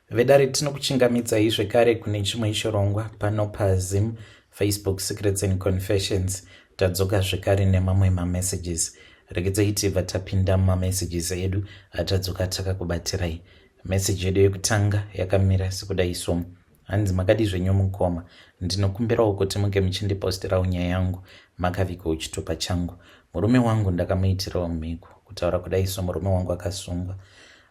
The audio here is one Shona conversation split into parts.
Vedare, tinokuchingamidzai zvekare kune chimwe chirongwa pano paZim Facebook Secrets and Confessions. Tadzoka zvekare nemamwe mamessages. Regedzai tibva tapinda mumamessages edu atadzoka takakubatirai. Message yedu yekutanga yakamira sekudai so. Hanzi, "Makadi zvenyu mukoma? Ndinokumbirawo kuti munge muchindiposterawo nyaya yangu makavigawo chitupa changu. Murume wangu ndakamuitirawo mhiko. Kutaura kudai so, murume wangu akasungwa,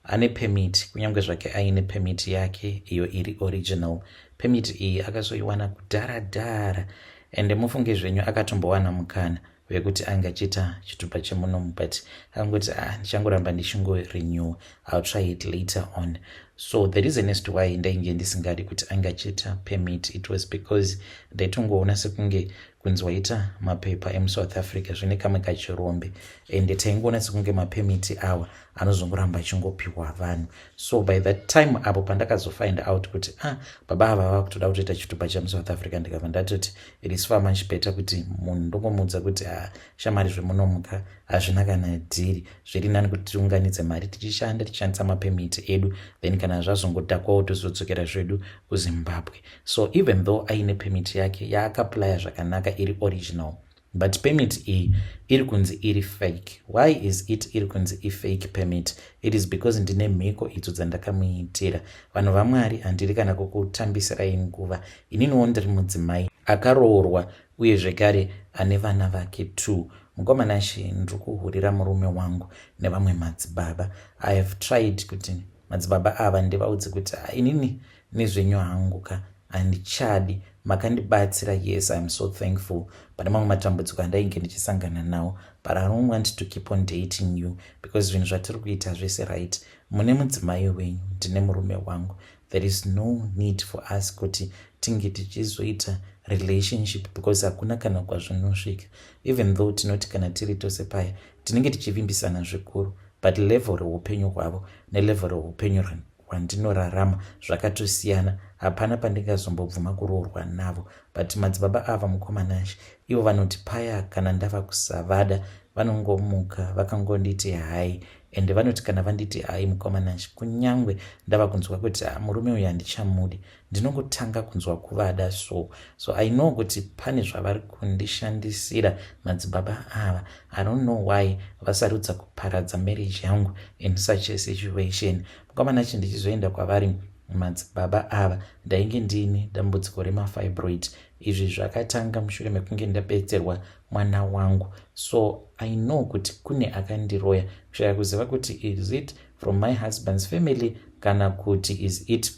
ane permit. Kunyange zvake aine permit yake iyo iri original, permit iyi akazoiwana kudhara dhara. Ende mufunge zvenyu, akatombowana mukana wekuti ange achiita chitupa chemunomu, but akangoti, 'Ah, ndichangoramba ndichingorenew, I'll try it later on.' So the reason as to why ndainge ndisingadi kuti ange achiita permit, it was because ndaitongoona sekunge kunzi waita mapepa emuSouth Africa zvine kamwe kachirombe, ende taingoona sekunge mapermit awa anozongoramba achingopiwa vanhu. So by that time apo pandakazofind out kuti, ah, baba ava vava kutoda kutoita chitupa chemuSouth Africa, ndikabva ndatoti it is far much better kuti munhu ndongomuudza kuti, 'Ah, shamwari, zvemunomuka hazvina kana deal. Zviri nani kuti tiunganidze mari tichishanda, tichishandisa mapermit edu, then kana zvazongodhakwawo tozodzokera zvedu kuZimbabwe.' So even though aine permit yake yaakaapplya zvakanaka iri original, but permit iyi iri kunzi iri fake. Why is it iri kunzi ifake permit? It is because ndine mhiko idzo dzandakamuitira. Vanhu vaMwari, handiri kana kukutambisirai nguva. Ininiwo ndiri mudzimai akaroorwa uye zvekare ane vana vake two. Mukomanashi, ndiri kuhurira murume wangu nevamwe madzibaba. I have tried kuti madzibaba ava ndivaudze kuti, 'Inini nezvenyu hangu ka handichadi. Makandibatsira, yes, I am so thankful pane mamwe matambudziko andainge ndichisangana nawo, but I don't want to keep on dating you because zvinhu zvatiri kuita zvese, right, mune mudzimai wenyu, ndine murume wangu. There is no need for us kuti tinge tichizoita relationship because hakuna kana kwazvinosvika. Even though tinoti kana tiri tose paya tinenge tichivimbisana zvikuru, but level reupenyu hwavo nelevel reupenyu hwandinorarama zvakatosiyana. Hapana pandingazombobvuma kuroorwa navo.' But madzibaba ava, mukomanashi, ivo vanoti paya kana ndava kusavada, vanongomuka vakangonditi hai. Ende vanoti kana vanditi hai, mukomanashi, kunyangwe ndava kunzwa kuti murume uyu handichamudi, ndinongotanga kunzwa kuvada. So I know kuti pane zvavari kundishandisira madzibaba ava. I don't know why vasarudza kuparadza marriage yangu in such a situation. Mukomanachi, ndichizoenda kwavari madzibaba ava, ndainge ndiine dambudziko remafibroid. Izvi zvakatanga mushure mekunge ndabetserwa mwana wangu. So I know kuti kune akandiroya. Kushaya kuziva kuti is it from my husband's family kana kuti is it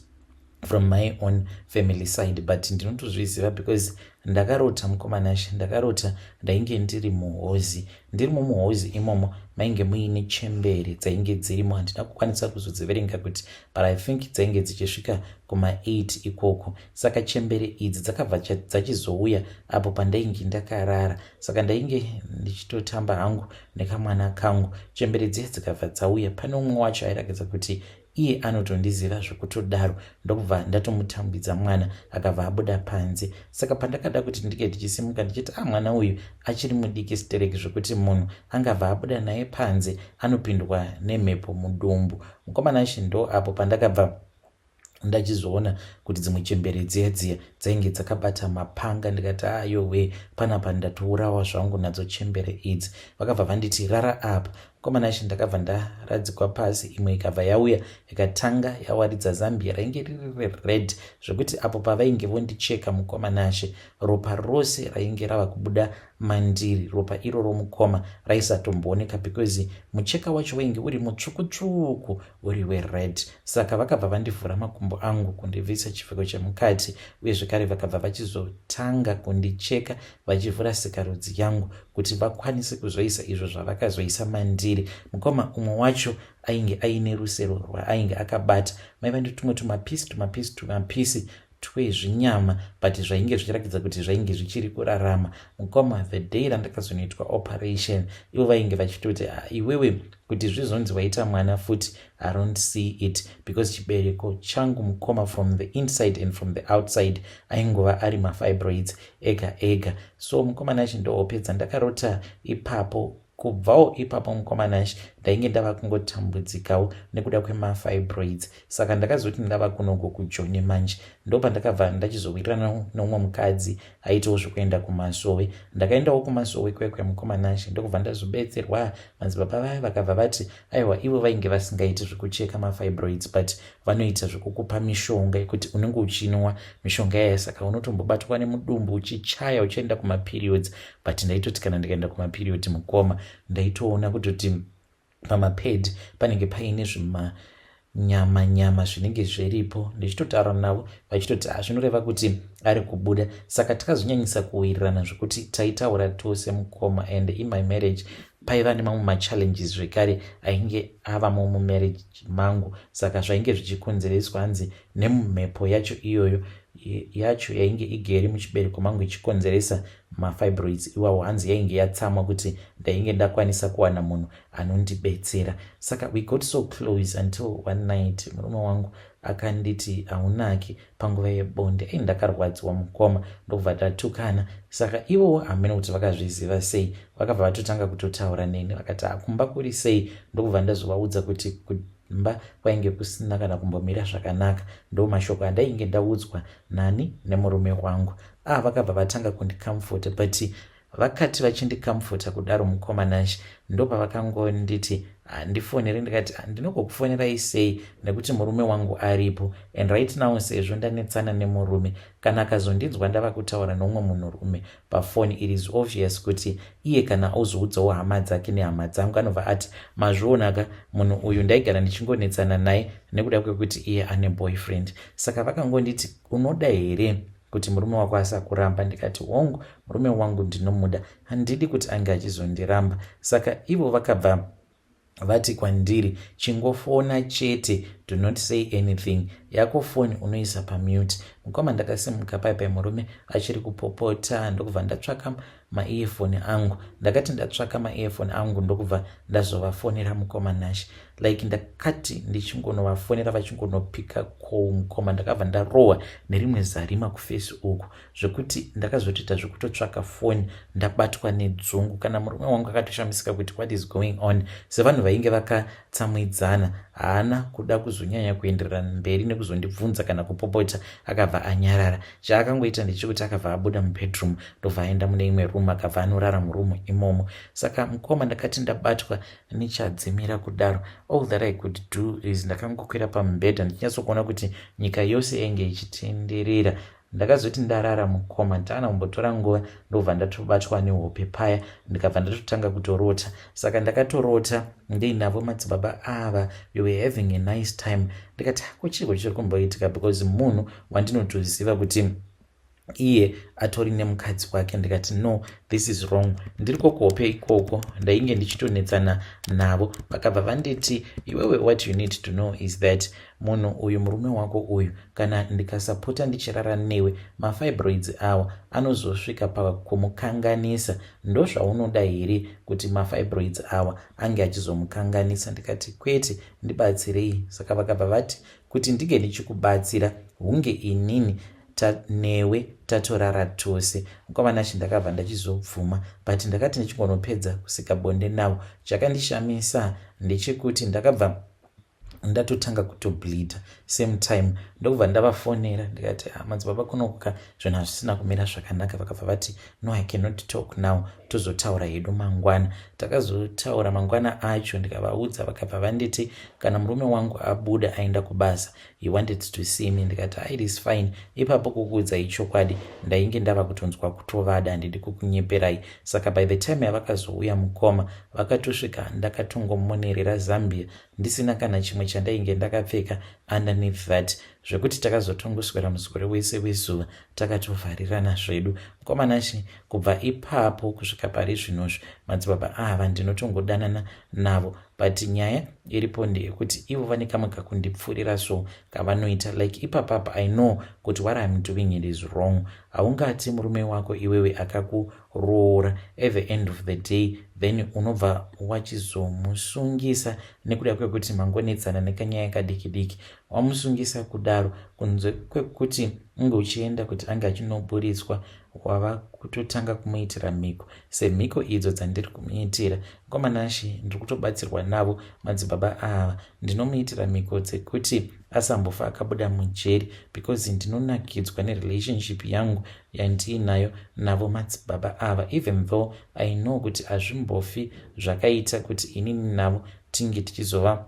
from my own family side, but ndinotozviziva because ndakarota, mukomanashi, ndakarota ndainge ndiri muhozi. Ndiri mumuhozi imomo mainge muine chembere dzainge dzirimo. Handina kukwanisa kuzodziverenga kuti, but I think dzainge dzichisvika kuma8 ikoko. Saka chembere idzi dzakabva dzachizouya apo pandainge ndakarara. Saka ndainge ndichitotamba hangu nekamwana kangu. Chembere dziya dzikabva dzauya. Pane umwe wacho airakidza kuti iye anotondiziva zvekutodaro, ndokubva ndatomutambidza mwana, akabva abuda panze. Saka pandakada kuti ndike ndichisimuka ndichiti, 'A ah, mwana uyu achiri mudiki stereki zvekuti munhu angabva abuda naye panze, anopindwa nemhepo mudumbu.' Mukomana achi, ndo apo pandakabva ndachizoona kuti dzimwe chembere dziya dziya dzainge dzakabata mapanga. Ndikati, 'Ayowe, panapa ndatourawa zvangu nadzo chembere idzi.' Vakabva vanditi, 'Rara apa.' Mukomana achi, ndakabva ndaradzikwa pasi. Imwe ikabva yauya, ikatanga yawaridza zambia rainge riri red, zvekuti apo pavainge vondicheka, mukomana ashe, ropa rose rainge rava kubuda mandiri. Ropa iroro, mukoma, raisatombooneka because mucheka wacho wainge uri mutsvuku-tsvuku, uri wered. Saka vakabva vandivhura makumbo angu, kundibvisa chipfeko chemukati, uye zvekare vakabva vachizotanga kundicheka vachivhura sikarudzi yangu kuti vakwanise kuzoisa izvo zvavakazoisa mandiri. Mukoma, umwe wacho ainge aine rusero rwaainge akabata, maiva netumwe tumapisi tumapisi tumapisi twezvinyama, but zvainge zvichiratidza kuti zvainge zvichiri kurarama. Mukoma, the day randakazonoitwa operation, ivo vainge vachitoti, 'Ah, iwewe, kuti zvizonzi waita mwana futi, I don't see it,' because chibereko changu, mukoma, from the inside and from the outside aingova ari mafibroids ega ega. So mukoma nachi, ndohopedza ndakarota ipapo. Kubvawo ipapo mukoma Nash, ndainge ndava kungotambudzikawo nekuda kwemafibroids. Saka ndakazoti ndava kunoko kuJoni manje, ndopandakabva ndachizowirirana neumwe mukadzi aitawo zvekuenda kumasowe. Ndakaendawo kumasowe kwekwe, mukoma Nash, ndokubva ndazobetserwa. Madzibaba vaya vakabva vati aiwa, ivo vainge vasingaiti zvekucheka mafibroids, but vanoita zvekukupa mishonga yekuti unenge uchinwa mishonga yaya, saka unotombobatwa nemudumbu uchichaya uchienda kumaperiods. But ndaitoti kana ndikaenda kumaperiod, mukoma, ndaitoona kutoti pamapad panenge paine zvimanyama nyama zvinenge zviripo. Ndichitotaura navo vachitoti hazvinoreva kuti ari kubuda. Saka takazonyanyisa kuwirirana zvekuti taitaura tose, mukoma. And in my marriage paiva nemamwe machallenges zvekare ainge avamo mumarriage mangu. Saka zvainge zvichikonzereswa hanzi nemumhepo yacho iyoyo yacho yainge igere muchibereko mangu ichikonzeresa mafibroids iwawo. Hanzi yainge yatsamwa kuti ndainge ndakwanisa kuwana munhu anondibetsera. Saka we got so close until one night murume wangu akanditi, "Haunaki panguva yebonde." Ei, ndakarwadziwa, mukoma, ndokubva tatukana. Saka ivowo hamene kuti vakazviziva sei, vakabva vatotanga kutotaura neni. Vakati, "Akumba kuri sei?" Ndokubva ndazovaudza kuti kumba kwainge kusina kana kumbomira zvakanaka, ndo mashoko andainge ndaudzwa nani nemurume wangu. Ah, vakabva vatanga kundicomforta, but vakati vachindicomforta kudaro, mukoma Nash, ndopavakangonditi handifoneri. Ndikati, "Ndinogokufonerai sei nekuti murume wangu aripo? And right now, sezvo ndanetsana nemurume, kana akazondinzwa ndava kutaura noumwe munhurume pafoni, it is obvious kuti iye kana ozoudzawo hama dzake nehama dzangu, anobva ati, 'Mazvionaka, munhu uyu ndaigara ndichingonetsana naye nekuda kwekuti iye ane boyfriend.'" Saka vakangonditi, "Unoda here kuti murume wako asakuramba?" Ndikati, "Hongu, murume wangu ndinomuda, handidi kuti ange achizondiramba." Saka ivo vakabva vati kwandiri, "Chingofona chete, do not say anything, yako foni unoisa pamute." Mukoma, ndakasimuka paipai murume achiri kupopota, ndokubva ndatsvaka maearphone angu. Ndakati ndatsvaka maearphone angu, ndokubva ndazovafonera, mukoma Nash. Like ndakati ndichingonovafonera, vachingonopika call, mukoma, ndakabva ndarohwa nerimwe zarima kuface uku, zvekuti ndakazotoita zvekutotsvaka foni ndabatwa nedzungu. Kana murume wangu akatoshamisika kuti what is going on. Sevanhu vainge vakatsamwidzana, haana kuda kuzonyanya kuenderera mberi nekuzondibvunza kana kupopota, akabva anyarara. Chaakangoita ndechekuti akabva abuda mubedroom, ndobva aenda mune imwe room, akabva anorara muroom imomo. Saka mukoma, ndakati ndabatwa nechadzimira kudaro, all that I could do is ndakangokwira pamubhedha ndichinyatsokuona kuti nyika yose yainge ichitenderera. Ndakazoti ndarara, mukoma, ndaana kumbotora nguva, ndobva ndatobatwa nehope paya, ndikabva ndatotanga kutorota. Saka ndakatorota ndiinavo madzibaba ava. We were having a nice time. Ndikati, "Ko chiko chiri kumboitika?" Because munhu wandinotoziva kuti iye atori nemukadzi wake. Ndikati, "No, this is wrong." Ndiri kokuhope ikoko, ndainge ndichitonetsana navo. Vakabva vanditi, "Iwewe, what you need to know is that munhu uyu, murume wako uyu, kana ndikasapota ndichirara newe, mafibroids awa anozosvika pakumukanganisa. Ndozvaunoda here kuti mafibroids awa ange achizomukanganisa?" Ndikati, "Kwete, ndibatsirei." Saka vakabva vati, "Kuti ndinge ndichikubatsira, hunge inini newe tatorara tose." Mukoma Nashi, ndakabva ndachizobvuma, but ndakati ndichingonopedza kusika bonde navo, chakandishamisa ndechekuti ndakabva ndatotanga kutobleeda same time. Ndokubva ndavafonera, ndikati, "Ah, madzibaba, kunokuka zvinhu hazvisina kumira zvakanaka." Vakabva vati, "No, I cannot talk now, tozotaura hedu mangwana." Takazotaura mangwana acho, ndikavaudza. Vakabva vanditi kana murume wangu abuda aenda kubasa, he wanted to see me. Ndikati, "Ah, it is fine." Ipapo, kukuudzai chokwadi, ndainge ndava kutonzwa kutovada, handidi kukunyeperai. Saka by the time yavakazouya, mukoma, vakatosvika ndakatongomonerera zambia, ndisina kana chimwe chandainge ndakapfeka underneath that, zvekuti takazotongoswera muswere wese wezuva takatovharirana zvedu. Mukoma Nashi, kubva ipapo kusvika pari zvinozvi, madzibaba ava ndinotongodanana navo, but nyaya iripo ndeyekuti ivo vane kamwe kakundipfuurira so kavanoita. Like ipapapa, I know kuti what I'm doing, it is wrong. Haungati murume wako iwewe akakuroora, at the end of the day then unobva wachizomusungisa nekuda kwekuti mangonetsana nekanyaya kadiki diki. Wamusungisa kudaro kunze kwekuti unge uchienda kuti ange achinoburitswa, wava kutotanga kumuitira mhiko semhiko idzo dzandiri kumuitira. Mukoma Nashe, ndiri kutobatsirwa navo madzibaba ava. Ndinomuitira mhiko dzekuti asambofa akabuda mujeri because ndinonakidzwa nerelationship yangu yandiinayo navo madzibaba ava, even though I know kuti hazvimbofi zvakaita kuti inini navo tinge tichizova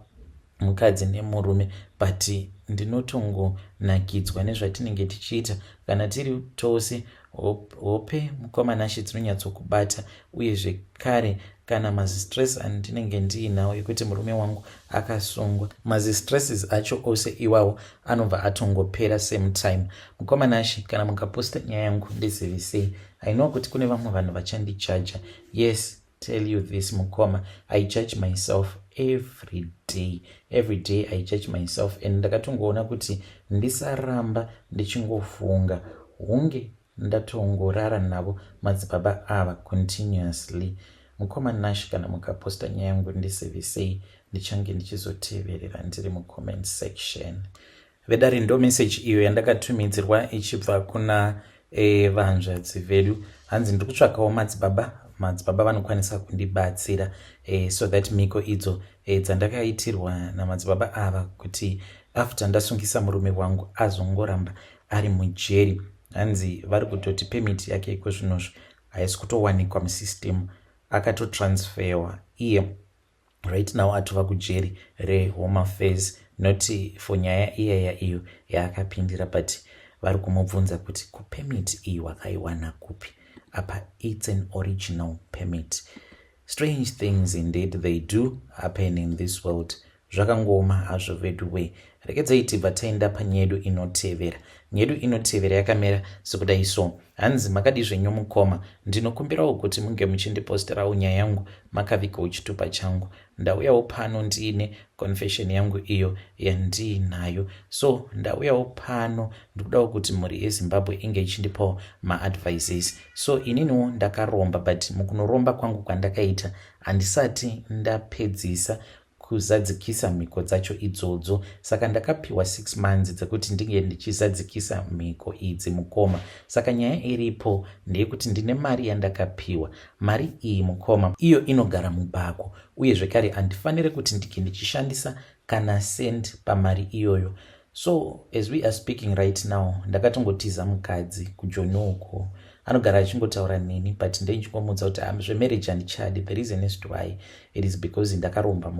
mukadzi nemurume, but ndinotongonakidzwa nezvatinenge tichiita kana tiri tose. Hope, mukoma Nashe, dzinonyatsokubata. Uye zvekare kana mazistress andinenge ndiinawo ekuti murume wangu akasungwa, mazistresses acho ose iwawo anobva atongopera same time. Mukoma Nashe, kana mukaposta nyaya yangu, ndizivisei. I know kuti kune vamwe vanhu vachandijaja. Yes, tell you this, mukoma, I judge myself every day. Every day I judge myself, and ndakatongoona kuti ndisaramba ndichingofunga hunge ndatongorara navo madzibaba ava continuously. Mukoma Nash, kana mukaposta nyaya yangu, ndizivisei. Ndichange ndichizoteverera ndiri mucomment section. Vedare, ndo message iyo yandakatumidzirwa ichibva kuna vanzvadzi vedu. Hanzi ndiri kutsvakawo madzibaba vanokwanisa kundibatsira so that mhiko idzo dzandakaitirwa namadzibaba ava kuti after ndasungisa murume wangu azongoramba ari mujeri. Hanzi vari kutoti permit yake iko zvinozvo haisi kutowanikwa musystem, akatotransferwa. Iye right now atova kujeri reHome Affairs, not for nyaya iyaya iyo yaakapindira, but vari kumubvunza kuti kupermit iyi wakaiwana kupi? Apa it's an original permit. Strange things indeed, they do happen in this world. Zvakangoma hazvo vedu we. Regedzai tibva taenda panyedu inotevera. Nyedu inotevera yakamira sekudai so. Hanzi, "Makadi zvenyu mukoma? Ndinokumbirawo kuti munge muchindiposterawo nyaya yangu makavigawo chitupa changu. Ndauyawo pano ndiine confession yangu iyo yandiinayo. So ndauyawo pano, ndikudawo kuti mhuri yeZimbabwe inge ichindipawo maadvices. So ininiwo ndakaromba, but mukunoromba kwangu kwandakaita handisati ndapedzisa kuzadzikisa mhiko dzacho idzodzo. Saka ndakapiwa 6 months dzekuti ndinge ndichizadzikisa mhiko idzi, mukoma. Saka nyaya iripo ndeyekuti ndine mari yandakapiwa. Mari iyi, mukoma, iyo inogara mubako, uye zvekare handifaniri kuti ndinge ndichishandisa kana cent pamari iyoyo. So as we are speaking right now, ndakatongotiza mukadzi kuJoni uko. Anogara achingotaura neni, but ndeichingomudza kuti zvemarriage handichadi. The reason is to why it is because ndakaromba,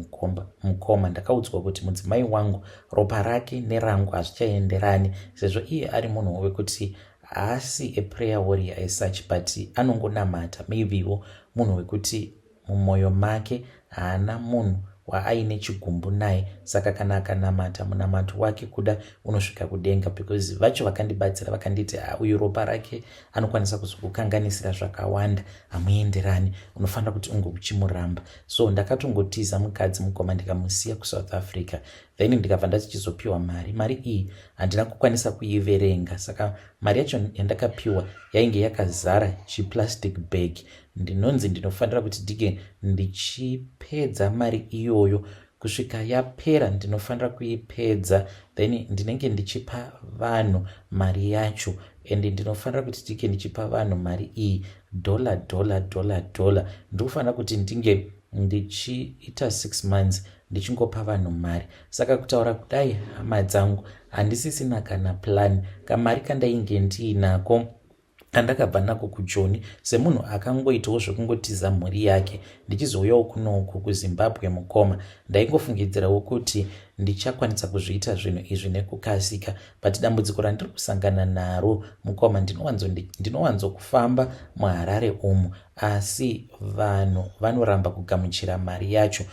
mukoma. Ndakaudzwa kuti mudzimai wangu ropa rake nerangu hazvichaenderani, sezvo iye ari munhu wekuti haasi a prayer warrior as such, but anongonamata. Maybewo munhu wekuti mumwoyo make haana munhu waaine chigumbu naye, saka kana akanamata, munamato wake kuda unosvika kudenga, because vacho vakandibatsira vakanditi, ah, uyu ropa rake anokwanisa kuzokukanganisira zvakawanda, hamuenderani, unofanira kuti unge uchimuramba." So ndakatongotiza mukadzi, mukoma, ndikamusiya kuSouth Africa. Then ndikabva ndachizopiwa mari. Mari iyi handina kukwanisa kuiverenga. Saka mari yacho yandakapiwa yainge yakazara chiplastic bag. Ndinonzi ndinofanira kuti ndinge ndichipedza mari iyoyo kusvika yapera. Ndinofanira kuipedza, then ndinenge ndichipa vanhu mari yacho, and ndinofanira kuti ndinge ndichipa vanhu mari iyi dollar, dollar, dollar, dollar. Ndikufanira kuti ndinge ndichiita 6 months ndichingopa vanhu mari. Saka kutaura kudai, hama dzangu, handisisina kana plan. Kamari kandainge ndiinako kandakabva nako kuJoni semunhu akangoitawo zvekungotiza mhuri yake ndichizouyawo kunoku kuZimbabwe, mukoma, ndaingofungidzirawo kuti ndichakwanisa kuzviita zvinhu izvi nekukasika, but dambudziko randiri kusangana naro, mukoma, ndinowanzokufamba muHarare umu, asi vanhu vanoramba kugamuchira mari yacho.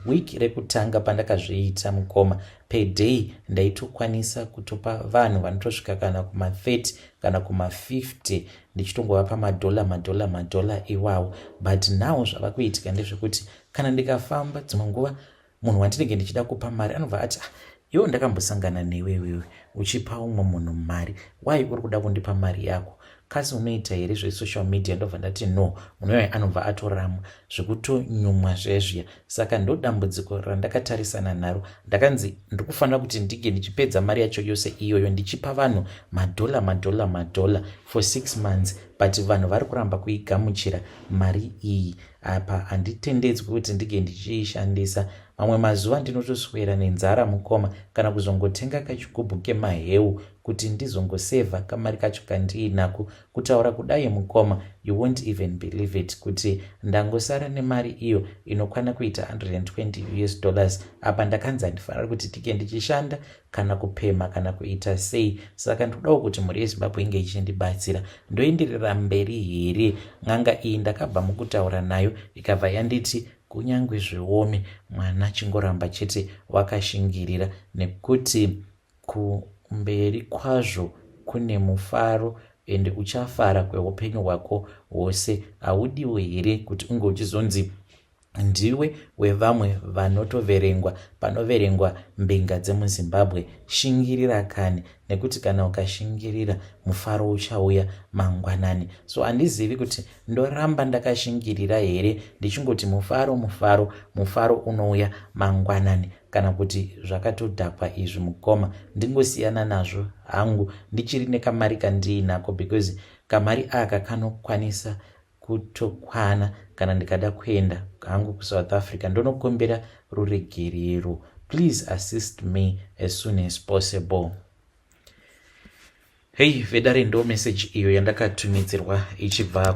Wiki rekutanga pandakazviita, mukoma, per day ndaitokwanisa kutopa vanhu vanotosvika kana kuma30 kana kuma50, ndichitongovapa madhola, madhola, madhola iwawo. But now zvava kuitika ndezvekuti kana ndikafamba, dzimwe nguva munhu wandinenge ndichida kupa mari anobva ati, ah, Iwe ndakambosangana newe iwewe uchipa umwe munhu mari, why uri kuda kundipa mari yako? Kasi unoita here zvesocial media? Ndobva ndati no. Munhu uyoyo anobva atoramwa zvekutonyumwa zvezviya. Saka ndodambudziko randakatarisana naro. Ndakanzi ndiri kufanira kuti ndinge ndichipedza mari yacho yose iyoyo ndichipa vanhu madhola, madhola, madhola for 6 months, but vanhu vari kuramba kuigamuchira mari iyi. Apa handitendedzwi kuti ndinge ndichiishandisa. Mamwe mazuva ndinotoswera nenzara, mukoma, kana kuzongotenga kachigubhu kemaheu kuti ndizongosevha kamari kacho kandiinako. Kutaura kudai, mukoma, you won't even believe it kuti ndangosara nemari iyo inokwana kuita US$120. Apa ndakanzi handifaniri kuti ndinge ndichishanda kana kupema kana kuita sei. Saka ndikudawo kuti mhuri yeZimbabwe inge ichindibatsira. Ndoenderera mberi here? N'anga iyi ndakabva mukutaura nayo, ikabva yanditi kunyange zviome, mwana, chingoramba chete wakashingirira, nekuti kumberi kwazvo kune mufaro ende uchafara kweupenyu hwako hwose. Haudiwo here kuti unge uchizonzi ndiwe wevamwe vanotoverengwa panoverengwa mbinga dzemuZimbabwe? Shingirira kani, nekuti kana ukashingirira, mufaro uchauya mangwanani. So handizivi kuti ndoramba ndakashingirira here, ndichingoti mufaro, mufaro, mufaro unouya mangwanani, kana kuti zvakatodhakwa izvi, mukoma, ndingosiyana nazvo hangu ndichiri nekamari kandiinako, because kamari aka kanokwanisa kutokwana kana ndikada kuenda hangu kuSouth Africa ndonokumbira ruregerero. Please assist me as soon as possible. Hei vedare, ndo message iyo yandakatumidzirwa ichibva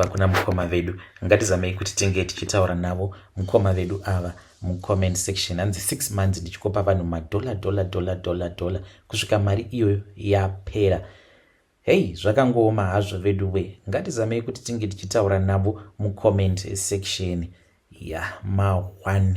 kuna mukoma vedu. Ngatizamei kuti tinge tichitaura navo mukoma vedu ava mucomment section. Hanzi 6 months ndichikopa vanhu madhola, dollar, dollar, dollar, dollar, kusvika mari iyoyo yapera. Hei, zvakangooma hazvo vedu we. Ngatizamei kuti tinge tichitaura navo mucomment section ya ma1.